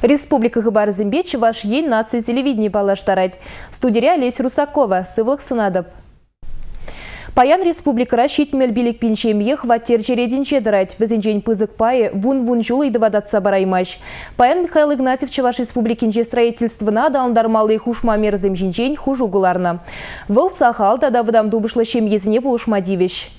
Республика хыпарӗсемпе Чӑваш Ен наци телевиденийӗ паллаштарать. Студире Олеся Русакова. Сывлӑх сунатӑп. Паян республикӑра 75 пин ҫемье хваттер черетӗнче тӑрать. Вӗсенчен пысӑк пайӗ вун-вун ҫул ыйтӑва татса параймасть. Паян Михаил Игнатьев Чӑваш Республикинче строительствӑна аталантармалли хушма мерӑсем ҫинчен хушу кӑларнӑ. Вӑл сахал тата вӑтам тупӑшлӑ ҫемьесене пулӑшма тивӗҫ.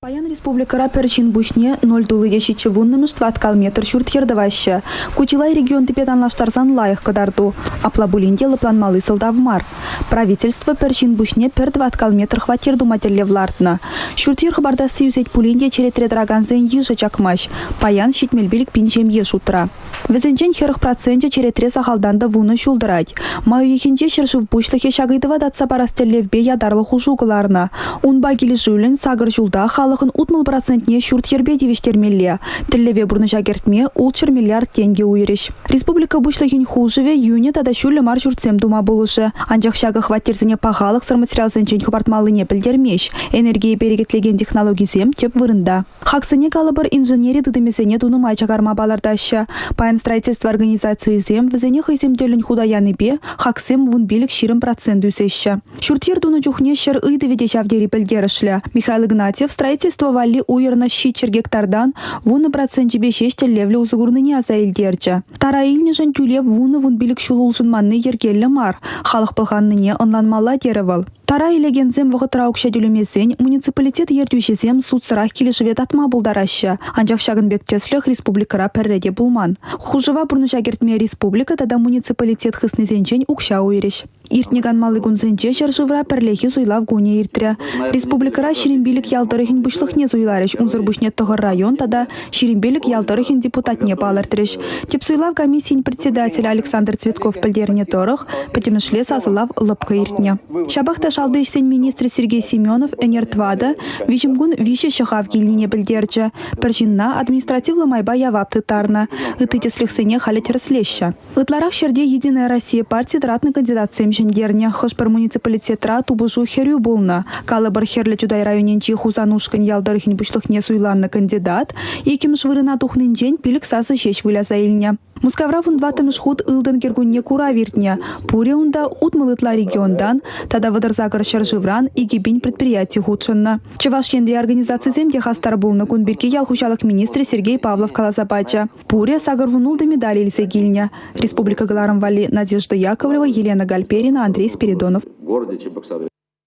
Паян республикӑра пӗр ҫын пуҫне 0,70 тӑваткал метр ҫурт-йӗр тӑваҫҫӗ. Ку чылай регионтипе танлаштарсан лайӑх кӑтарту. Апла пулин те лӑпланмалли сӑлтав мар. Правительство пӗр ҫын пуҫне пӗр тӑваткал метр хваттер тума тӗллев лартнӑ. Ҫурт-йӗр хӑпартасси ӳсет пулин те черетре тӑракансен йышӗ чакмасть. Паян 75 пин ҫемье шутра. Вӗсенчен 40 проценчӗ черетре сахалтан та вунӑ ҫул тӑрать. Май уйӑхӗнче ҫӗршыв пуҫлӑхӗ ҫак ыйтӑва татса парас тӗллевпе ятарлӑ хушу кӑларнӑ. Унпа килӗшӳллӗн сакӑр ҫулта халӑхӑн 60 процентне ҫурт-йӗрпе тивӗҫтермелле. Тӗллеве пурнӑҫа кӗртме 600 миллиард тенкӗ уйӑрӗҫ. Республика Пуҫлӑхӗн хушӑвӗ йӳнӗ тата ҫӳллӗ мар ҫуртсем тума пулӑшӗ. Анчах ҫакӑ хваттерсене пахалӑхсӑр материалсенчен хӑпартмаллине пӗлтермест. Энергие перекетлекен технологисем тӗп вырӑнта. Хаксене калӑпӑр инженери тытӑмӗсене тунӑ май чакарма палӑртаҫҫӗ. Паян строительство организацийӗсем вӗсене хӑйсем тӗллӗн хута янипе хаксем 15-20 процент ӳсеҫҫӗ. Ҫурт-йӗр тунӑ чухне ҫӗр ыйтӑвӗ те ҫав тери пӗлтерӗшлӗ. Михаил Игнатьев строительство валли уйӑрнӑ 700 гектартан 10 проценчӗпе ҫеҫ тӗллевлӗ усӑ курнине аса илтерчӗ. Тара илнӗшӗн тӳлев 10-15 ҫул улшӑнманни йӗркеллӗ мар. Халӑх пӑлханнине ӑнланмалла терӗ вӑл. Тара илекенсем вӑхӑтра укҫа тӳлемесен муниципалитет ертӳҫисем судсӑрах килӗшӗве татма пултараҫҫӗ. Анчах ҫакӑн пек тӗслӗх республикӑра пӗрре те пулман. Хушӑва пурнӑҫа кӗртме республика тата муниципалитет хыснисенчен укҫа уйӑрӗҫ. Иртнӗ канмалли кунсенче ҫӗршывра пӗрлехи суйлав кунӗ иртрӗ. Республикӑра 25 ял тӑрӑхӗн пуҫлӑхне суйларӗҫ, унсӑр пуҫне тӑхӑр район тата 25 ял тӑрӑхӗн депутатне палӑртрӗҫ. Тӗп суйлав комиссийӗн председателӗ Александр Цветков пӗлтернӗ тӑрӑх, пӗтӗмӗшле сасӑлав лӑпкӑ иртнӗ. Ҫапах та шалти ӗҫсен министрӗ Сергей Семенов ӗнер тӑватӑ, виҫӗмкун виҫӗ ҫӑхав килнине пӗлтерчӗ. Пӗр ҫынна административлӑ майпа явап тыттарнӑ. Ытти тӗслӗхсене халӗ тӗрӗслеҫҫӗ. Ытларах ҫӗрте «Единая Россия» парти тӑратнӑ кандидатсем ҫӗнтернӗ. Хӑш-пӗр муниципалитетра тупӑшу хӗрӳ пулнӑ. Калӑпӑр, Хӗрлӗ Чутай районӗнчи Хусанушкӑнь ял тӑрӑхӗн пуҫлӑхне суйланнӑ кандидат иккӗмӗш вырӑна тухнинчен пилӗк сасӑ ҫеҫ выляса илнӗ. Мускавра вунтӑваттӑмӗш хут ылтӑн кӗркунне курав иртнӗ. Пурӗ унта 60 ытла регионтан тата 38 ҫӗршывран 2000 предприяти хутшӑннӑ. Чӑваш Енри организацисем те хастар пулнӑ. Кун пирки ял хуҫалӑх министрӗ Сергей Павлов каласа пачӗ. Пурӗ 86 медаль илсе килнӗ. Республика кӑларӑм валли Надежда Яковлева, Елена Гальперина, Андрей Спиридонов.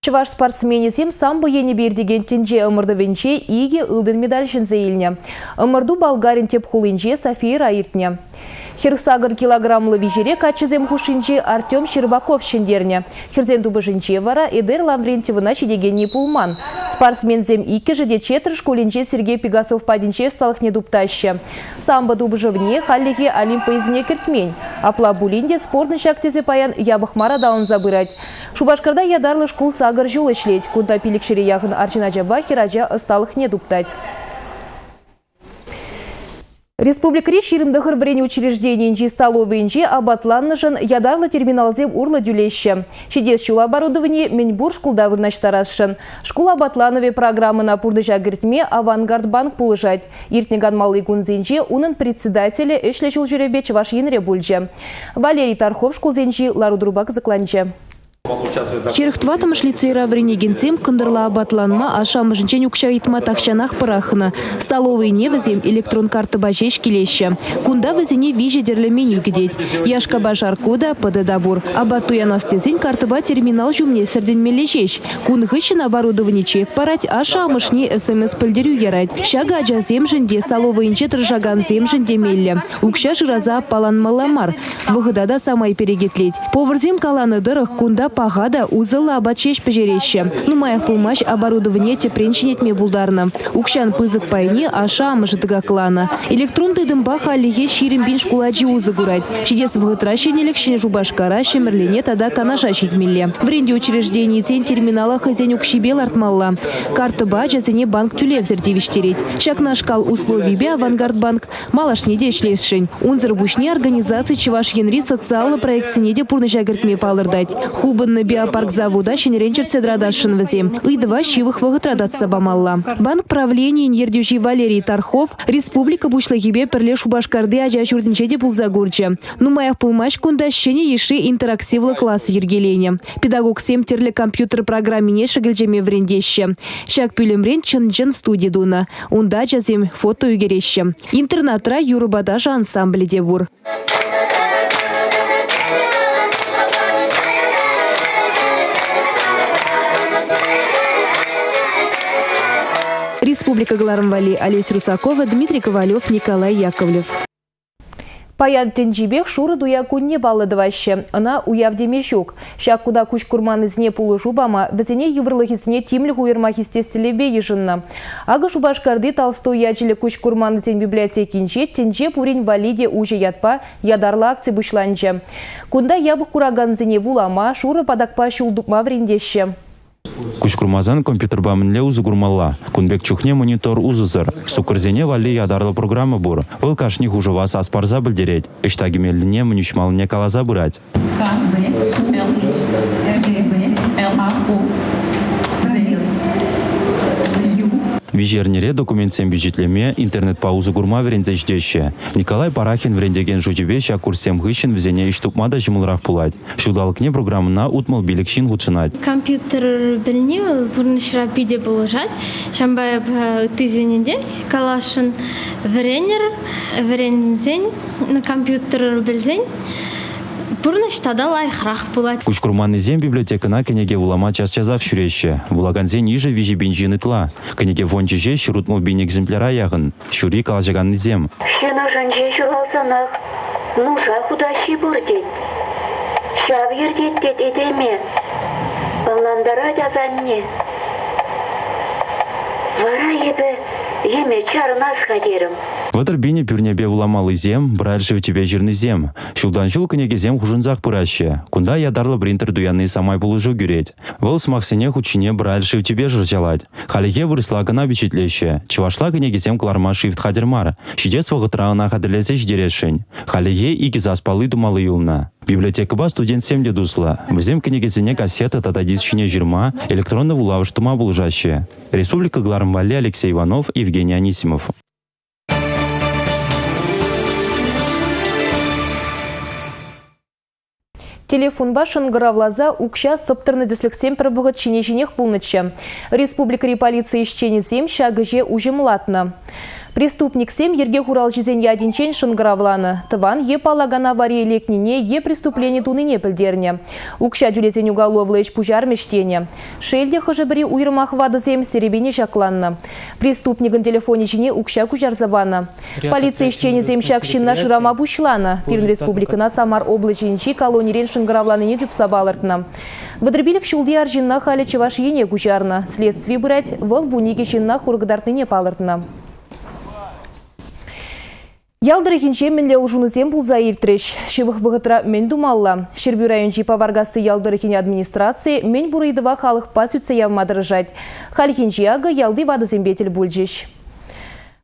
Чӑваш спортсменӗсем самбо енӗпе иртекен тӗнче ӑмӑртӑвӗнче икӗ ылтӑн медаль ҫӗнсе илнӗ. Ӑмӑрту Болгарин тӗп хулинче Софийӑра иртнӗ. 48 килограммлӑ виҫере каччӑсем хушшинче Артем Щербаков ҫӗнтернӗ. Хӗрсен тупӑшӗнче вара Эдер Лаврентьевӑна ҫитекенни пулман. Спортсменсем иккӗшӗ те Четр шкулӗнче Сергей Пегасов патӗнче ӑсталӑхне туптаҫҫӗ. Самбо тупӑшӑвне хальлӗхе Олимп вӑййисене кӗртмен. Апла пулин те спортӑн ҫак тӗсӗ паян япӑх мар аталанса пырать. Шупашкарта ятарлӑ шкул сакӑр ҫул ӗҫлет. Кунта пилӗкҫӗре яхӑн арҫын ачапа хӗрача ӑсталӑхне туптать. Республикӑри 29 вӗренӳ учрежденийӗнчи столовӑйӗнче апатланнӑшӑн ятарлӑ терминалсем урлӑ тӳлеҫҫӗ. Ҫитес ҫул оборудование мӗнпур шкулта вырнаҫтарасшӑн. Шкул апатланӑвӗ программӑна пурнӑҫа кӗртме Авангард банк пулӑшать. Иртнӗ канмалли кунсенче унӑн председателӗ ӗҫлӗ ҫулҫӳревпе Чӑваш Енре пулчӗ. Валерий Тархов шкулсенчи лару-тӑрупа кӑсӑкланчӗ. 44-мӗш лицейра вӗренекенсем кӑнтӑрла апатланма ашшӗ-амӑшӗнчен укҫа ыйтма тахҫанах пӑрахнӑ. Столовӑйне вӗсем электрон карттӑпа ҫеҫ килеҫҫӗ. Кунта вӗсене виҫӗ тӗрлӗ меню кӗтет. Яшкапа шаркку та, пӑтӑ та пур. Апат туянас тесен карттӑпа терминал ҫумне сӗртӗнмелле ҫеҫ. Кун хыҫҫӑн оборудовани чек парать, ашшӗ-амӑшне СМС-пӗлтерӳ ярать. Ҫакӑ ачасемшӗн те, столовӑйӗнче тӑрӑшакансемшӗн те меллӗ. Укҫа шыраса аппаланмалла мар. Вӑхӑта та самай перекетлет. Поварсем каланӑ тӑрӑх, кунта паха та усӑллӑ апат ҫеҫ пӗҫереҫҫӗ. Нумаях пулмасть оборудование тӗпрен ҫӗнетме пултарнӑ. Укҫан пысӑк пайне ашшӗ-амӑшӗ тӑкакланӑ. Электрон тытӑмпа хальлӗхе 20 пин шкул ачи усӑ курать. Ҫитес вӑхӑтра ҫӗнӗлӗх Ҫӗнӗ Шупашкара, Ҫӗмӗрлене тата Канаша ҫитмелле. Вӗрентӳ учрежденийӗсен терминала хӑйсен укҫипе лартмалла. Карттӑпа ачасене банк тӳлевсӗр тивӗҫтерет. Ҫакнашкал условипе Авангард банк малашне те ӗҫлесшӗн. Унсӑр пуҫне организаци Чӑваш Енри социаллӑ проектсене те пурнӑҫа кӗртме палӑртать. Хупӑ Хупӑннӑ биопарк завода ҫӗнӗрен чӗртсе тӑратасшӑн вӗсем. Ыйтӑва ҫывӑх вӑхӑтра татса памалла. Банк правленийӗн ертӳҫи Валерий Тархов республика Пуҫлӑхӗпе пӗрле Шупашкарти ача ҫуртӗнче те пулса курчӗ. Нумаях пулмасть кунта ҫӗнӗ йышши интерактивлӑ класс йӗркеленӗ. Педагогсем тӗрлӗ компьютер программине шӗкӗлчеме вӗрентеҫҫӗ. Ҫак пӳлӗмрен чӑн-чӑн студи тунӑ. Унта ачасем фото ӳкереҫҫӗ. Интернатра юрӑпа ташӑ ансамблӗ те пур. Республика кӑларӑм валли Олеся Русакова, Дмитрий Ковалев, Николай Яковлев. Паян тӗнчипех шурӑ туя кунне паллӑ тӑваҫҫӗ. Ӑна уяв теме ҫук. Ҫак куна куҫ курманнисене пулӑшу пама, вӗсене йывӑрлӑхӗсене тимлӗх уйӑрма хистес тӗллевпе йышӑннӑ. Акӑ Шупашкарти Толстой ячӗллӗ куҫ курманнисен библиотекинче Тӗнче пурин валли те уҫӑ ятпа ятарлӑ акци пуҫланчӗ. Кунта япӑх куракансене вулама, шурӑ патакпа ҫул тупма вӗрентеҫҫӗ. Куҫ курмасан компьютерпа мӗнле усӑ курмалла? Кун пек чухне монитор усӑсӑр. Суккӑрсене валли ятарлӑ программа пур. Вӑл кашни хушӑва сас парса пӗлтерет, ӑҫта кӗмеллине, мӗн уҫмаллине каласа пырать. К, В, Л, Г, В, Л, А, О, З, Ю. Виҫ эрнере документсем пичетлеме, интернетпа усӑ курма вӗренсе ҫитеҫҫӗ. Николай Парахин вӗрентекен шучӗпе ҫак курссем хыҫҫӑн вӗсене ӗҫ тупма та ҫӑмӑлрах пулать. Ҫулталӑкне программӑна 65 ҫын хутшӑнать. Компьютер пӗлни вӑл пурнӑҫра питӗ пулӑшать. Ҫавӑнпа эпӗ ыттисене те каласшӑн вӗренӗр, вӗренсен, компьютер пӗлсен пурнӑҫ тата лайӑхрах пулать. Куҫ курманнисем библиотекӑна кӗнеке вулама час-часах ҫӳреҫҫӗ. Вулакансен йышӗ 3000 ҫын ытла. Кӗнеке фончӗ ҫеҫ 60 экземпляра яхӑн. Ҫури калаҫаканнисем. Ҫын ӑшӗнче ҫуралсанах нуша хутаҫҫи пур тет. Ҫав ертет тет этеме, ӑнлантарать асанне. Вара эпӗ йӗме чарӑнас-ха терӗм. 30 пинӗ пӳрнепе вуламаллисем, Брайль шрифчӗпе ҫырнисем. Ҫултан-ҫул кӗнекесем хушӑнсах пыраҫҫӗ. Кунта ятарлӑ принтер туянни самай пулӑшу кӳрет. Вӑл сӑмахсене хут ҫине Брайль шрифчӗпе шӑрҫалать. Хальлӗхе вырӑсла кӑна пичетлеҫҫӗ. Чӑвашла кӗнекесем кӑларма шрифт хатӗр мар. Ҫитес вӑхӑтра ӑна хатӗрлесе ҫитересшӗн. Хальлӗхе икӗ сас палли тумалли юлнӑ. Библиотекӑпа студентсем те туслӑ. Вӗсем кӗнекесене кассета тата диск ҫине ҫырма, электронлӑ вулавӑш тума пулӑшаҫҫӗ. Республика кӑларӑм валли Алексей Иванов, Евгений Анисимов. Телефонпа шӑнкӑравласа укҫа сӑптӑрнӑ тӗслӗхсем пӗр вӑхӑт ҫине-ҫинех пулнӑччӗ. Республикӑри полици ӗҫченӗсем ҫак ӗҫе уҫӑмлатнӑ. Преступниксем йӗрке хуралҫисен ятӗнчен шӑнкӑравланӑ, тӑван е паллакан аварие лекнине е преступлени тунине пӗлтернӗ. Укҫа тӳлесен уголовлӑ ӗҫ пуҫармӗҫ тенӗ. Шел те, хӑшӗ-пӗри уйрӑмах ватӑсем серепене ҫакланнӑ. Преступникӑн телефонӗ ҫине укҫа куҫарса панӑ. Полици ӗҫченӗсем ҫак ҫынна шырама пуҫланӑ. Пирӗн республикӑна Самар облаҫӗнчи колонирен шӑнкӑравланине тупса палӑртнӑ. 35 ҫулти арҫынна халӗ Чӑваш Ене куҫарнӑ. Следстви пырать, вӑл 12 ҫынна хур кӑтартнине палӑртнӑ. Ял тӑрӑхӗнче мӗнле улшӑнусем пулса иртрӗҫ? Ҫывӑх вӑхӑтра мӗн тумалла? Ҫӗрпӳ районӗнчи Паваркасси ял тӑрӑхӗн администрацийӗ мӗн пур ыйтӑва халӑхпа сӳтсе явма тӑрӑшать. Хальхинче акӑ ялти ватӑсемпе тӗл пулчӗҫ.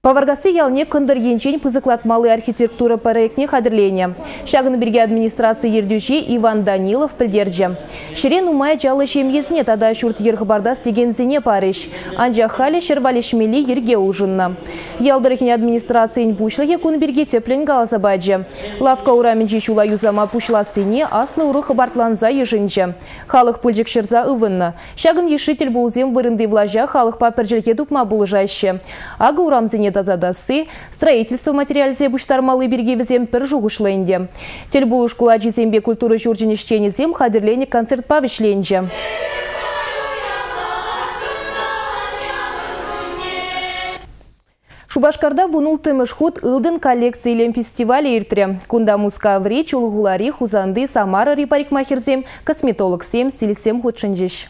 Паваркасси ялне кӑнтӑр енчен пысӑклатмалли архитектура проектне хатӗрленӗ. Ҫакӑн пирки администраци ертӳҫи Иван Данилов пӗлтерчӗ. Ҫӗре нумай ачаллӑ ҫемьесене тата ҫурт-йӗр хӑпартас текенсене парӗҫ. Анчах халӗ ҫӗр валеҫмелли йӗрке улшӑннӑ. Ял тӑрӑхӗн администрацийӗн пуҫлӑхӗ кун пирки тӗплӗн каласа пачӗ. Лавкка урамӗнчи ҫула юсама пуҫлассине аслӑ ӑру хӑпартланса йышӑнчӗ. Халӑх пылчӑк ҫӑрса ывӑннӑ. Ҫакӑн йышши тӗлпулусем вырӑнти влаҫа халӑхпа пӗр чӗлхе тупма пулӑшаҫҫӗ. Акӑ урамсене тасатасси, строительство материалӗсене пуҫтармалли пирки вӗсем пӗр шухӑшлӑ ӗнтӗ. Тӗлпулу шкул ачисемпе культура ҫурчӗн ӗҫченӗсем хатӗрленӗ концертпа вӗҫленчӗ. Шупашкарта 16-мӗш хут ылтӑн коллекци илем фестивалӗ иртрӗ. Кунта Мускаври, Чулхулари, Хусанти, Самарӑри парикмахерсем, косметологсем, стилистсем хутшӑнчӗҫ.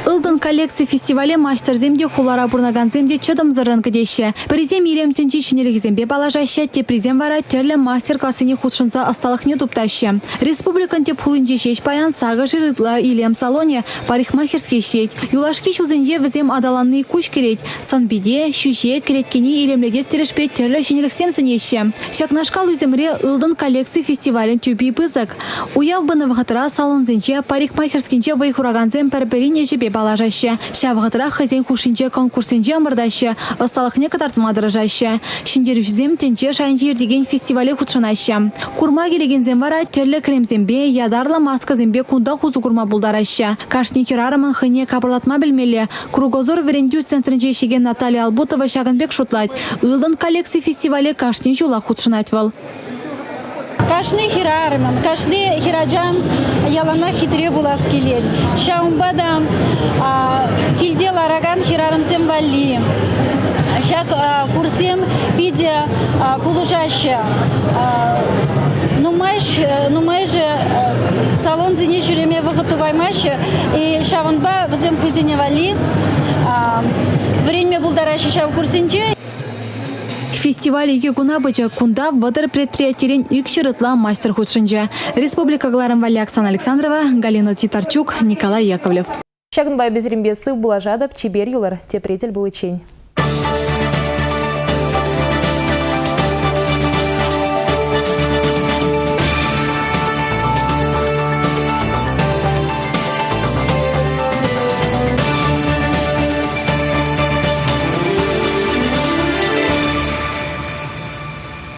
Ылтӑн коллекци фестивале маҫтӑрсем те, хулара пурӑнакансем те чӑтӑмсӑррӑн кӗтеҫҫӗ. Пӗрисем илем тӗнчи ҫӗнӗлӗхӗсемпе паллашаҫҫӗ, теприсем вара тӗрлӗ мастер-классене хутшӑнса ӑсталӑхне туптаҫҫӗ. Республикӑн тӗп хулинче ҫеҫ паян сакӑршер ытла илем салонӗ, парикмахерски ӗҫлет. Юлашки ҫулсенче вӗсем аталанни куҫ кӗрет. Сӑн-пите, ҫӳҫе, кӗлеткене илемлетес тӗлӗшпе тӗрлӗ ҫӗнӗлӗхсем сӗнеҫҫӗ. Ҫакнашкал ӳсӗмре Ылтӑн коллекци фестивалӗн тӳпи пысӑк. Уяв пынӑ вӑхӑтра салонсенче, парикмахерскинче вӑй хуракансем пӗр-пӗрин ӗҫӗпе паллашаҫҫӗ. Ҫав вӑхӑтрах хӑйсен хушшинче конкурссенче ӑмӑртаҫҫӗ, ӑсталӑхне кӑтартма тӑрӑшаҫҫӗ. Ҫӗнтерӳҫӗсем тӗнче шайӗнче иртекен фестивале хутшӑнаҫҫӗ. Курма килекенсем вара тӗрлӗ кремсемпе, ятарлӑ маскӑсемпе кунтах усӑ курма пултараҫҫӗ. Кашни хӗрарӑмӑн хӑйне капӑрлатма пӗлмелле. Кругозор вӗрентӳ центрӗнче ӗҫлекен Наталья Албутова ҫакӑн пек шутлать. Ылтӑн коллекци фестивале кашни ҫулах хутшӑнать вӑл. Кашни хӗрарӑмӑн, кашни хӗрачан яланах хитре пулас килет. Ҫавӑнпа та килте ларакан хӗрарӑмсем валли ҫак курссем питӗ пулӑшаҫҫӗ. Нумайӑшӗ салонсене ҫӳреме вӑхӑт тупаймаҫҫӗ, ҫавӑнпа вӗсем хӑйсене валли вӗренме пултараҫҫӗ ҫав курссенче. Фестиваль икӗ куна пычӗ. Кунта 30 предприятирен 200 ытла маҫтӑр хутшӑнчӗ. Республика кӑларӑм валли Оксана Александрова, Галина Титарчук, Николай Яковлев. Ҫакӑнпа эпӗ сирӗнпе сыв пулашатӑп. Чипер юлӑр. Тепре тӗл пуличчен.